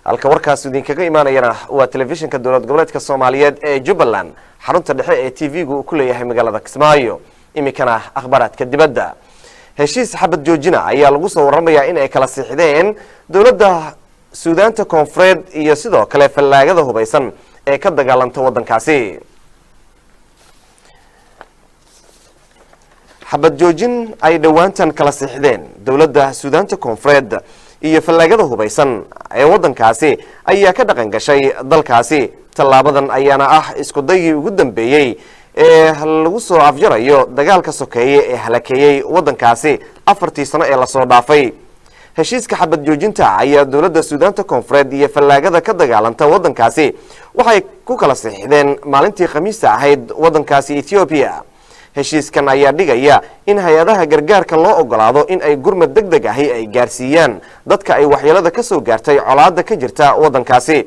Halka warkaas idinkaga imaanayana waa Telefishinka Dowlad Goboleedka Soomaaliyeed ee Jubbaland, xarunta dhexe ee TV-gu uu ku leeyahay magaalada Kismaayo. Iminkana akhbaaraadka dibadda. Heshiis xabad joojina ayaa lagu soo waramayaa in ay kala siixdeen dowladda Suudaanta Koonfureed iyo sidoo kale fallaagada hubaysan ee ka dagaalanta waddankaasi. Xabad joojin ay dhowaantan kala siixdeen dowladda Suudaanta Koonfureed iyo fallaagada hubaysan ee waddankaasi ayaa ka dhaqan gashay dalkaasi. Tallaabadan ayaana ah isku daygii ugu dambeeyey ee lagu soo afjarayo dagaalka sokeeye ee halakeeyey waddankaasi 4-tii sano ee lasoo dhaafay. Heshiiska xabad joojinta ayaa dowladda Suudaanta Koonfureed iyo fallaagada ka dagaalanta waddankaasi waxay ku kala siixdeen maalintii Khamiista ahayd waddankaasi Ethoobiya. Heshiiskan ayaa dhigaya in hay-adaha gargaarka loo ogolaado in ay gurmad deg deg ahi ay gaarsiiyaan dadka ay waxyeelada ka soo gaartay colaadda ka jirta waddankaasi.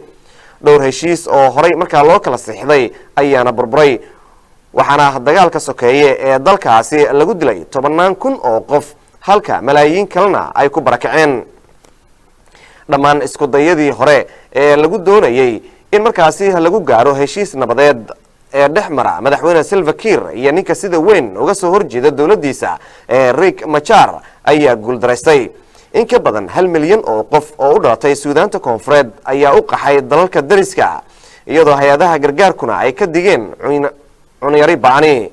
Dhowr heshiis oo horay markaa loo kala siixday ayaana burburay, waxaana dagaalka sokeeye ee dalkaasi lagu dilay tobannaan kun oo qof, halka malaayiin kalena ay ku barakaceen. Dhammaan isku dayadii hore ee lagu doonayey in markaasi lagu gaaro heshiis nabadeed ee dhex mara Madaxweyne Salva Kiir iyo ninka sida weyn uga soo horjeeda dowladdiisa ee Riek Machar ayaa guuldaraystay. In ka badan 1 milyan oo qof oo u dhalatay Suudaanta Koonfureed ayaa u qaxay dalalka dariska, iyadoo hay-adaha gargaarkuna ay ka digeen cunyari ba'ani.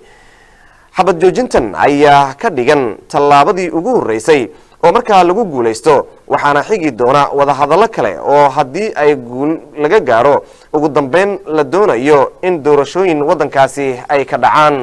Xabad joojintan ayaa ka dhigan tallaabadii ugu horreysay oo markaa lagu guulaysto, waxaana xigi doona wadahadallo kale oo haddii ay guul laga gaaro ugu dambeyn la doonayo in doorashooyin waddankaasi ay ka dhacaan.